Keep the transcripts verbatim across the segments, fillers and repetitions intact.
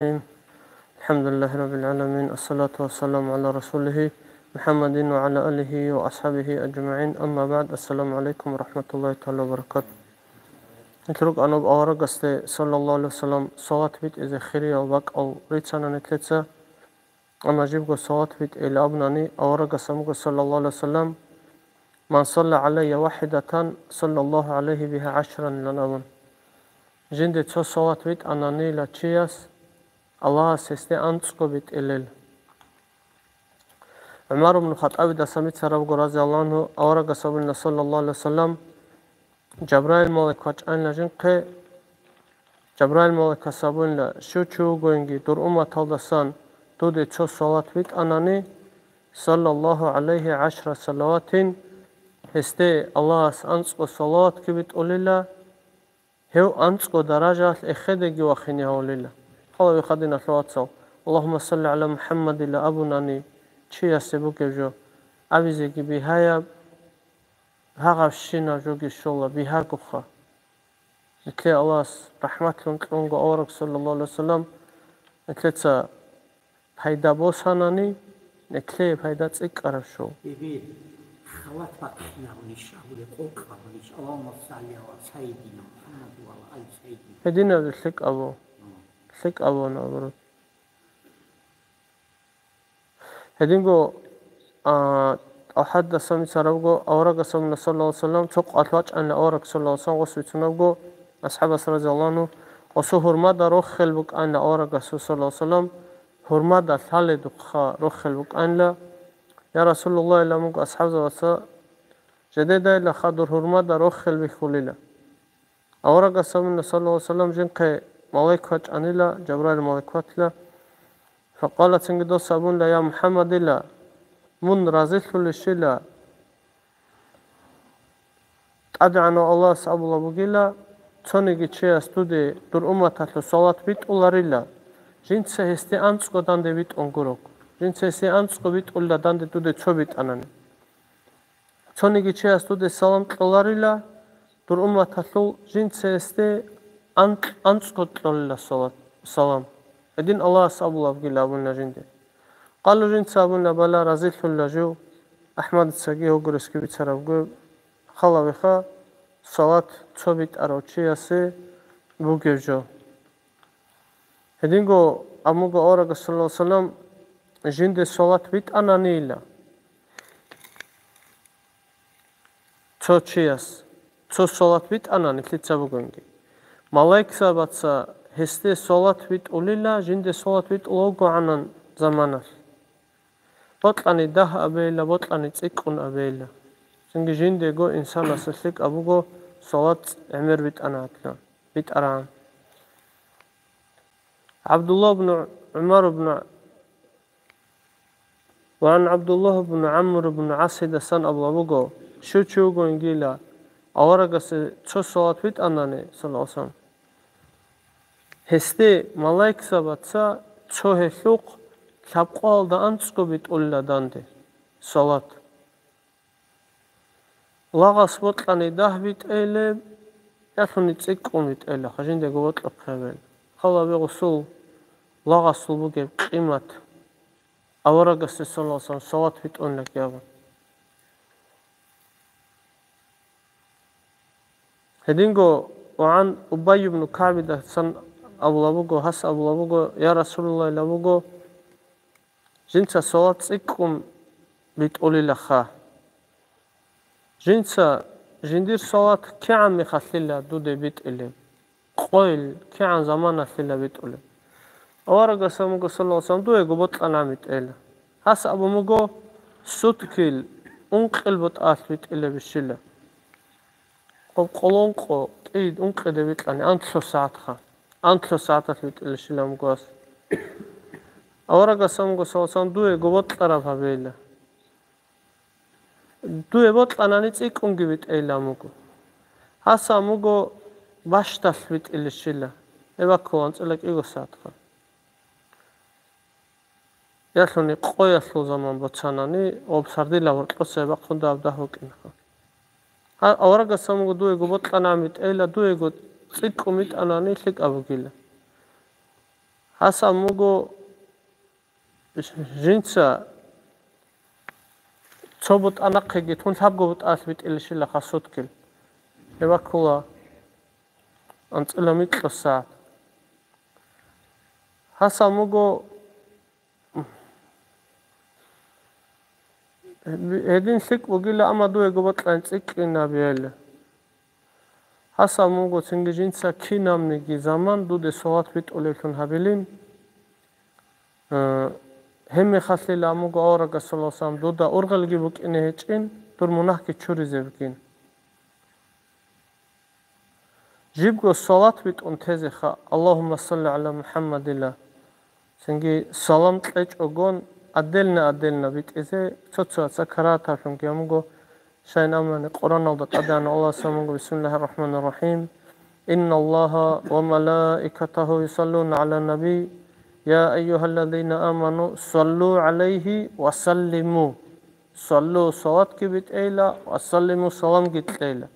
الرحيم. الحمد لله رب العالمين. الصلاة والسلام على رسوله محمد وعلى آله وأصحابه أجمعين. أما بعد. السلام عليكم ورحمة الله تعالى وبركاته. Нилъ рукӀануб аварагасде, саллаллаху алейхи ва саллям, салат битӀизе хириял бакӀал рицана нилъеца. Амма жибго салат битӀейилан абунани, аварагас абуго, саллаллаху алейхи ва саллям: «Ман салла гӀалайя вахидатан, саллаллаху гӀалайхи биха гӀашран», – илан абун. Жинде цо салат битӀананила чияс, Аллагьас гьесде анцӀго битӀилел. ГӀумар ибн Хаттабидасан бицарабго, разияллаху анху, аварагас абунила, саллаллаху алейхи ва саллям, Жабраил малаик вачӀанила жинхъе. Жабраил малаикас абунила: «Щив чи вугониги дур умматалдасан дуде цо салат битӀанани, саллаллаху гӀалайхи гӀашра салаватин, гьесде Аллагьас анцӀго салаватги битӀулила, гьев анцӀго даражаялъ эхедеги вахине гьавулила». Хала вихадиналъул вацал, «Аллагьумма салли гӀала МухӀаммадила» абунани чиясе бугеб жо абизеги бигьаяб, гьагъабщинаб жоги щола бигьагоха. Нилъее Аллагьас рахӀматлъун кьунго авараг, саллаллаху алейхи ва саллям, нилъеца пайда босанани, нилъее пайда цӀикӀкӀараб щол. Бебе, халат бахъинабунищ абулеб, къокъ абунищ, Аллагьумма салли гӀала сайидина МухӀаммад ва гӀала али сайидина. Гьединаб лъикӀ абу. ЛъикӀ абу, наоборот. Гьединго, а, ТӀалхӀатдасан бицарабго, аварагас абуна, саллаллаху алейхи ва саллям, цо къвалъ вачӀанила авараг, саллаллаху алейхи ва саллям, гъос бицунабго, асхӀабас, разияллаху анху, гъосул гьурмада рохел букӀанила аварагасул, саллаллаху алейхи ва саллям, гьурмада лъаледухъа рохел букӀанила. «Я Расулаллагь», – илан буго асхӀабзабаца, – «жедедайилаха дур гьурмада рохел бихьулила». Аварагас абуна, саллаллаху алейхи ва саллям, жинхъе малаик вачӀанила, Жабраил малаик ватила. Факъала, цинги дос абунила: «Я МухӀаммадила, мун разилъулищила, ТӀадегӀанав Аллагьас абулаб бугила, цониги чияс дуде дур умматалъул салат битӀуларила, жинца гьесде анцӀго данде битӀун гурого. Жинца гьесде анцӀго битӀулила данде дуде цо битӀанани. Цониги чияс дуде салам кьоларила дур умматалъул, жинца гьесде анкь-, анцӀго кьолила салат, салам. Гьедин Аллагьас абулабгила», – абуна жинде. Къалу, жинца абуна: «Бала, разилъула жив». АхӀмадицаги гьогуресги бицарабго, хала виха, салат цо битӀарав чиясе бугев жо. Гьединго абун буго аварагас, саллаллаху алейхи ва саллям, жинде салат битӀананила цо чияс, цо салат битӀанани лъица бугонги, малаикзабаца гьесде салат битӀулила, жинде салат битӀула вугогӀанан заманалъ. Бокьани дагь абейила, бокьани цӀикӀкӀун абейила. Цинги жиндего инсанасда лъикӀаб буго салат гӀемер битӀана гьатла, битӀарагӀан. ГӀабдулла ибн ГӀумар ибн, ва гӀан ГӀабдулла ибн ГӀамр ибн ГӀасидасан абула буго, щив чи вугонгила, аварагасе цо салат битӀанани, саллаллаху алейхи ва саллям, гьесде малаикзабаца цо гьелъухъ лъабкъоялда анцӀго битӀулила данде салат. Лагъас бокьани дагь битӀейилеб, ялъуни цӀикӀкӀун битӀейилаха, жиндего бокьухъе гьабейилан. Хала вегъусул лагъасул бугеб къимат аварагасде, саллаллаху алейхи ва саллям, салат битӀунилан абун. Гьединго ва гӀан Убай ибн КагӀбидасан абула буго, гьас абула буго: «Я Расулаллагь, – илан буго, – жинца салат цӀикӀкӀун битӀулилаха. Жинца жиндир салат кигӀан мехалъила дуде битӀилеб? Къойил кигӀан заманалъила битӀулеб?» Аварагас абун буго, саллаллаху алейхи ва саллям, дуего бокьанани битӀейила. Гьас абун буго, суткил ункъил бутӀалъ битӀилебищила. Къо-, къолонкъо кӀида ункъиде бикьани, анлъго сагӀатха. Анлъго сагӀаталъ битӀилищила абун буго гьас. Аварагас абун буго, саллаллаху алейхи ва саллям, дуего бокьараб гьабейила. Дуе бокьанани цӀикӀкӀунги битӀейилан буго. Гьасан буго бащдалъ битӀилищила, эбаккул анцӀила кӀиго сагӀатха. Ялъуни къоялъул заман боцанани, гъоб сардилаб гьоркьоса эбаккун дагь букӀинха. Гьа, аварагасан буго дуего бокьанани битӀейила, дуего цӀикӀкӀун битӀанани лъикӀаб бугила. Гьасал муго жинца цо бутӀа нахъеги тун лъабго бутӀалъ битӀилищила хасуткил. Гьеб баккула анцӀила микьусагӀат. Гьасал муго гьедин лъикӀ бугила, амма дуего бокьани цӀикӀкӀинабиялъ. Гьасал муго цинги жинца кинабниги заман дуде салат битӀулеблъун гьабилин. Э, гьебмехалъила амуго аварагас, саллаллагьу гӀалайгьи ва саллам, дуда ургъелги букӀине гьечӀин, дур мунагьги чуризе бугин. Жибго салат битӀун тезеха, Аллагьумма салли гӀала МухӀаммадила. Цинги салам кьечӀогон, отдельно-отдельно битӀизе, цо-цояца карагьатаблъунги амуго, Шайин амани, Къуръаналда тӀадегӀанав Аллагьас амуго, бисмиллагьир рахӀманир рахӀим, «Инналлагьа ва малаикатагьу юсаллуна гӀалан наби, я айюгьаллазина аману, саллу гӀалайгьи ва саллиму». Саллу, салатги битӀейила, ва саллиму, саламги кьейила.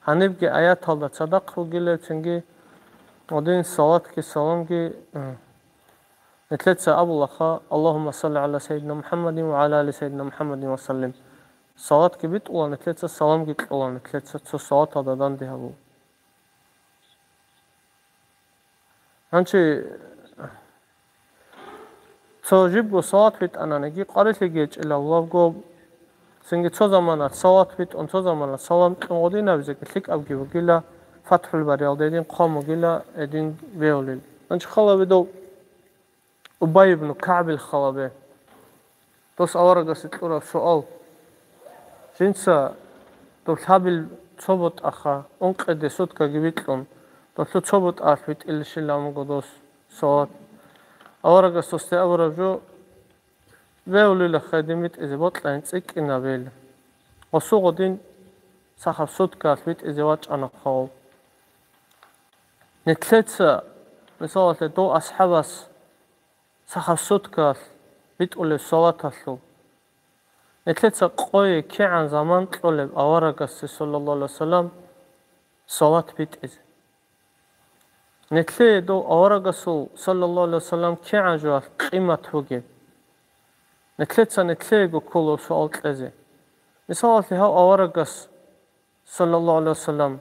Гьанибги аяталда цадахъ ругилеб, цинги гьадин салатги саламги, э, нилъеца абулаха, Аллагьумма салли гӀала Сайидина МухӀаммадин ва гӀала али Сайидина МухӀаммадин ва саллим. Салатги битӀула, нилъеца саламги кьола, нилъеца цо салаталда данде гьабу. Гьанчи цо жибго салат битӀананиги, къварилъиги гьечӀила лавго, цинги цо замана салат битӀун, цо замана салам кьун гъодинабизеги лъикӀабги бугила, ФатхӀул Бариялда гьедин хъван бугила, гьедин бегьулел. Гьанчи халабидав Убай ибн КагӀбил халабе. Дос аварагасе кьураб суал. Жинца доб лъабил цо бутӀаха, ункъиде суткаги бикьун, долъу цо бутӀалъ битӀилищила амуго дос салат. Аварагас досде абураб жо, бегьулила хайдин битӀизе бокьани цӀикӀкӀинабейилан. Гъосул гъодин сахаб суткаялъ битӀизе вачӀана хъавал. Нилъеца, мисалалъе, дов асхӀабас сахаб суткаялъ битӀулеб салаталъул, нилъеца къое кигӀан заман кьолеб аварагасде, саллаллагьу гӀалайгьи ва саллам, салат битӀизе. Нилъее дов аварагасул, саллаллагьу гӀалайгьи ва саллам, кигӀан жоялъ къимат бугеб? Нилъеца нилъеего ккола суал кьезе. Мисалалъе, гьав аварагас, саллаллагьу гӀалайгьи ва саллам,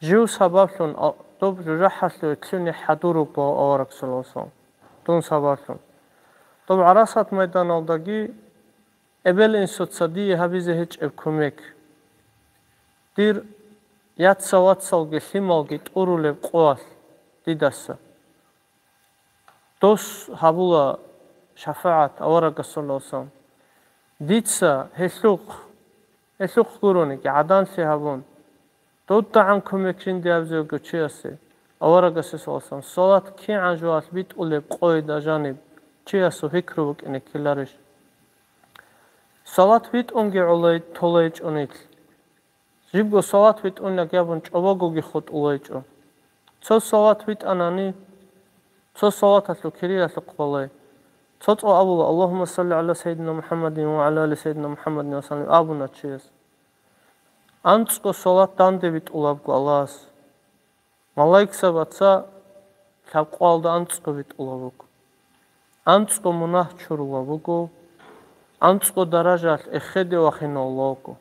жив сабаблъун а-, доб жужахӀалъуве лъугьине хӀадур руго авараг, саллаллагьу гӀалайгьи ва саллам, дун сабаблъун. Доб ГӀарасат майданалдаги эбел-инсуца дие гьабизе гьечӀеб кумек. Дир яца-вацалги лъималги тӀурулеб къоялъ дидаса. Дос гьабула шафагӀат аварагасул, саллаллагьу гӀалайгьи ва саллам. Дица гьелъухъ, гьелъухъ гурониги, гӀаданлъи гьабун, дудагӀан кумек жинде гьабизе вуго чиясе, аварагасе, саллаллагьу гӀалайгьи ва саллам, салат кигӀан жоялъ битӀулеб къойда жаниб чиясул пикру букӀине ккеларищ? Салат битӀунги гӀолей-, толейчӀо нилъ. Жибго салат битӀунилан абун чӀобогоги хутӀулайчӀо. Цо салат битӀанани, цо салаталъул кириялъухъ балай. Цо цо абула, Аллагьумма салли гӀала Сайидина МухӀаммадин ва гӀала али Сайидина МухӀаммадин ва саллим абуна чияс. АнцӀго салат данде битӀулабго Аллагьас. Малаикзабаца лъабкъоялда анцӀго битӀула буго. АнцӀго мунагь чурула буго. АнцӀго даражалъ эхеде вахиналла вуго.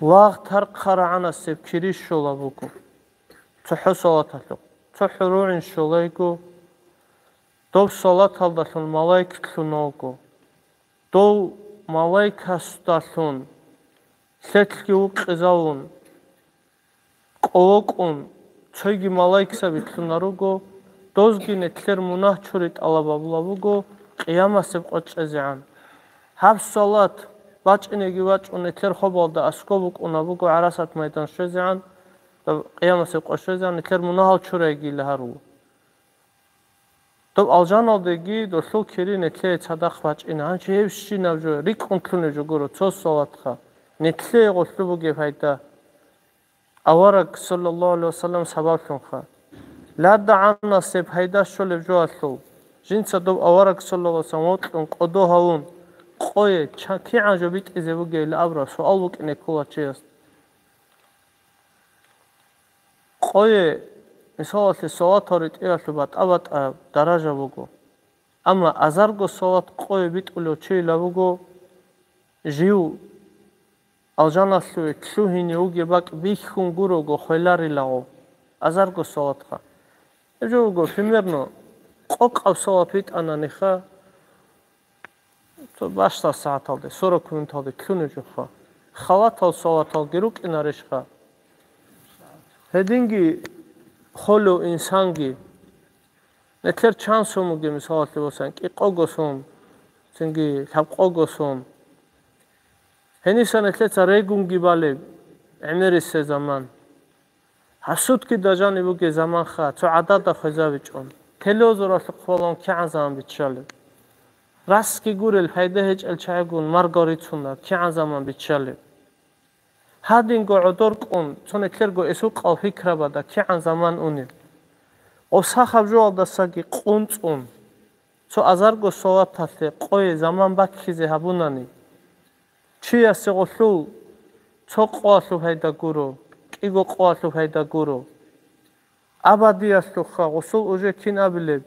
Лагъ тархъарагӀанасеб кири щола буго. ЦохӀо салаталъухъ, цохӀо рогӀин щолайго, доб салаталдалъун малаик лъуна вуго. Дов малаикасдалъун лъелъги вукъизавун, къо вокӀун, цойги малаикзаби лъуна руго, дозги нилъер мунагь чури тӀалаб гьабула буго къиямасеб къо чӀезегӀан. Гьаб салат бачӀинеги бачӀун нилъер хобалда аскӀоб букӀуна буго ГӀарасат майдан щвезегӀан, къиямасеб къо щвезегӀан нилъер мунагьал чурайгила гьарула. Доб алжаналдеги долъул кири нилъее цадахъ бачӀина. Гьанчи гьебщинаб жо рикӀкӀун лъунеб жо гуро, цо салатха. Нилъее гъолъу бугеб гьайда. Авараг, саллаллагьу гӀалайгьи ва саллам, сабаблъунха. ЛадагӀанасеб гьайда щолеб жоалъул, жинца доб авараг, саллаллагьу гӀалайгьи ва саллам, вокьун, кӀодо гьавун, къое ча-, кигӀан жо битӀизе бугебилан абураб суал букӀине ккола чиясда. Къое Мисалалъе, салатал ритӀиялъул батӀа-батӀа даража буго. Амма азарго салат къое битӀулев чийила вуго жив алжаналъуве лъугьине вугеб бакӀ бихьун гурого хвеларилаго азарго салатха. Гьеб жо буго, примерно, къокъаб салат витӀананиха, цо бащдаб сагӀаталде, сорок минуталде лъуне жуха. Халатал салаталги рукӀинарищха? Гьединги холев инсанги, нетлъер чан сон бугеб, мисалалъе босани, кӀикъого сон, цинги лъабкъого сон. Гьениса нетлъеца регунги балеб гӀемерисеб заман. Гьаб суткида жаниб бугеб заманха, цо гӀадада хвезабичӀун, телевизоралъухъ балун кигӀан заман биччалеб. Расги гурел, пайда гьечӀел чагӀигун маргал рицунеб кигӀан заман биччалеб. Гьадинго гӀодор кӀун, цо нетлъерго эсукъал пикрабада кигӀан заман унеб. Гъосахаб жоялдасаги къунцӀун, цо азарго салаталъе къое заман баккизе гьабунани, чиясе гъолъул цо къоялъул пайда гуро, кӀиго къоялъул пайда гуро. Абадиялъухъа гъосул уже кин абилеб,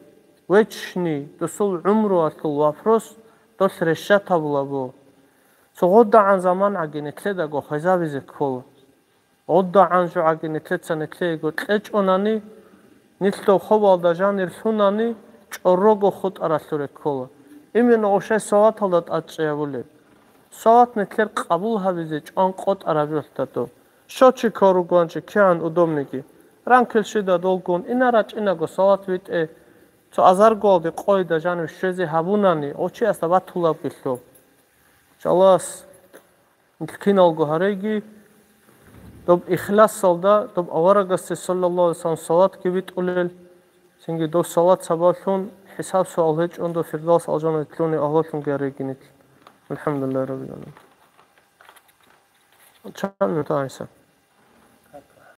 вечный, досул гӀумруялъул вопрос долъ решат гьабулабо. Цо гъодагӀан заман гӀаги нетлъедаго хвезабизе ккола. ГъодагӀан жо гӀаги нетлъеца нетлъеего кьечӀонани, нилъго хобалда жанир лъунани, чӀорого хутӀаралъуре ккола. Именно гъошай салаталда тӀад чӀей гьабулеб. Салат нетлъер къабул гьабизе чӀван къотӀараб жолъ тато. Щочи ккоругванчи кигӀан удобниги. Ранкел щида долгун, ина рачӀинаго салат витӀе, цо азаргоялде къойда жанив щвезе гьабунани, гъочиясда батулабги лъо. Чалас, нилъ киналго гьареги, доб ихласалда, доб аварагасде саллаллагьу гӀалайгьи вассалам салатги витӀулел, цинги доб салат сабаблъун хӀисаб-суал гьечӀондо Фирдавс алжаналъ лъугьунел агьлулъунги гьареги нилъ. АлхӀамдулиллагьи раббил гӀаламин. Чан минута гьайса?